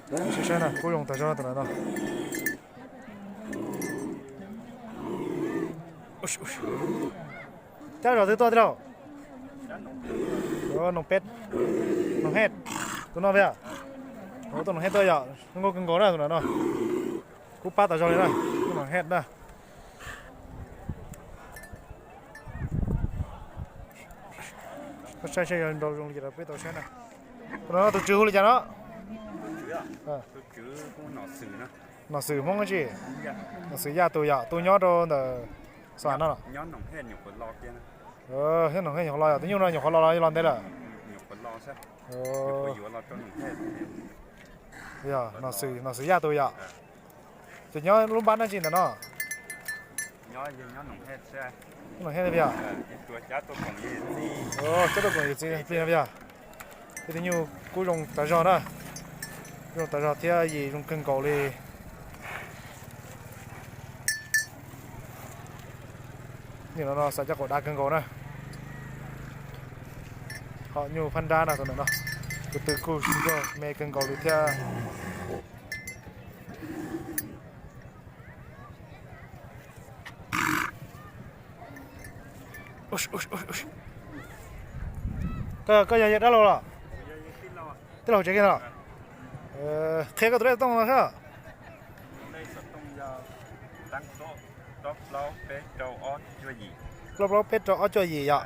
Saib na, kub zoo tag zog tus no no. Cab zos twg tuaj tij laug? Noom Peb, Noom Hej, tus no pia. Tuaj Noom Hej tuaj yom, zoo nkauj kawg nkaus na tus no no. Kub pab tag zog li na, tuaj Noom Hej na. Koj saib saib yog nrau zoo li cas rau peb tau saib na. Tus no tus tswv hu li cas no? Nom Xwm Hmoob tsi? Nom Xwm Yaj tus yom, tus nyob rau ntawm Xas Vas no los? Nyob Noom Hej nyuam qhuav los yom, tus nyuj no nyuam qhuav los los los ntev lawm. Yog Nom Xwm Yaj tus yom. Ces nyob lub npab dab tsi ntawm no? Noom Hej pia. Cab tuaj koom yim txiv plig no pia. Peb tus nyuj kub zoo tas zog na. Zoo tas zog thiab yim zoo kawg nkaus li. Nyuj no no xav coj qaum dav kawg nkaus na. Ho nyuj phab nrab no tus ntawm no, tus tw kuj zoo me kawg nkaus li thiab. Koj yog dab laug los? Tij laug tsev kiag no. Qhia koj tus lej xov tooj no seb. Plaub plaub peb rau ob cuaj yim yom.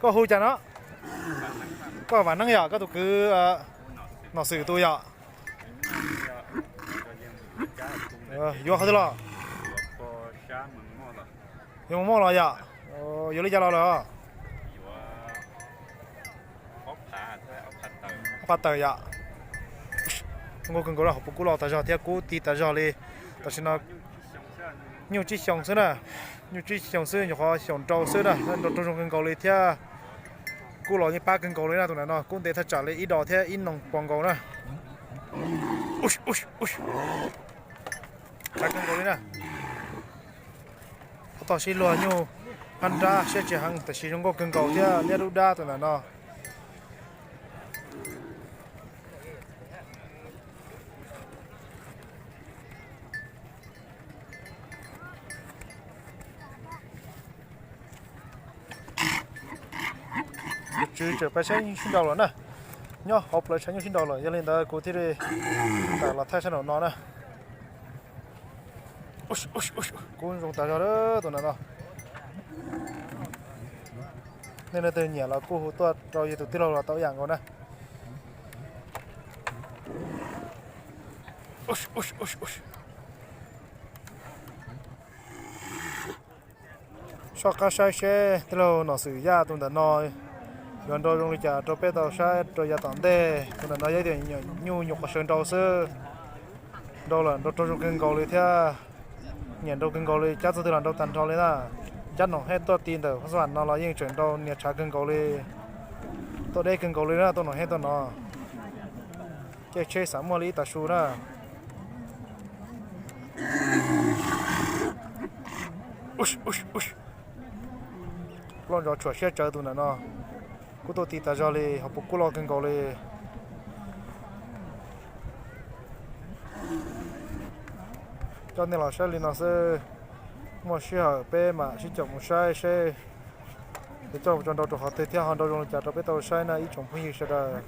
Koj hu cas no? Koj Vam Neeb yom, koj tus kwv Nom Xwm tus yom. Yuav qhov twg los? Yuav mus moj los yom? Yuav li cas los lawm? Ob phav tawm yom. Zoo nkauj kawg nkaus, hauv paus kub loj tas zog thiab kub ti tas zog li. Tam sim no nyuj tsib xyoos xwb na, nyuj tsib xyoos xwb, nyuam qhuav xyaum nrau xwb na, nrau raug zoo kawg nkaus li thiab. Kub los yeej pab kawg nkaus li na, tus ntawm no kub ntev thaj tsam li ib dos thiab ib noog pos nkaus na. Tshav kawg nkaus li na. Qhov tog sib luag nyuj phab nrab siab tsis heev tab sis zoo nkauj kawg nkaus thiab liab dub dab tus ntawm no. Tus tswv tseem pab saib nyuj sib nraus lawm na. Nyob hauv plawv saib nyuj sib nraus lawm, yog li ntawd kuv thiaj li tawm los thaij sab nraum no na. Kub zoo tas zog tus ntawm no. Nej leej twg nyiam los kuj hu tuaj rau yus tus tij laug los tau ib yam nkaus na. Soj qab saib seb tij laug Nom Xwm Yaj tus ntawm no yuav nrau zoo li cas rau peb tau saib rau yav tom ntej. Tus ntawm no yog ib tug nyuj nyuam qhuav sawv nrau xwb, nrau lawm nrau raug zoo kawg nkaus li thiab. Nyiam nrau kawg nkaus li, cab txog twg los nrau tag nrho li na. Cab Noom Hej tuaj ti ntawm Xas Vas no los yeej tseem nrau nias tshav kawg nkaus li. Tuaj deb kawg nkaus li na, tuaj Noom Hej tuaj no. Caij tsheb xav muaj li ib tav su na. Ploj ntsos tshuam siab tsawv tus ntawm no. Kub tuaj ti tas zog li, hauv paus kub loj kawg nkaus li. Coj nej los saib li no xwb, muaj sij hawm peb mam sib caum mus saib seb yuav coj mus tso nrau rau qhov twg thiab ho nrau zoo li cas rau peb tau saib na ib tsoom phooj ywg sawv daws.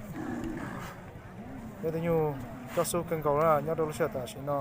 Peb tus nyuj cob xub kawg nkaus na nyob rau lub sij hawm tam sim no.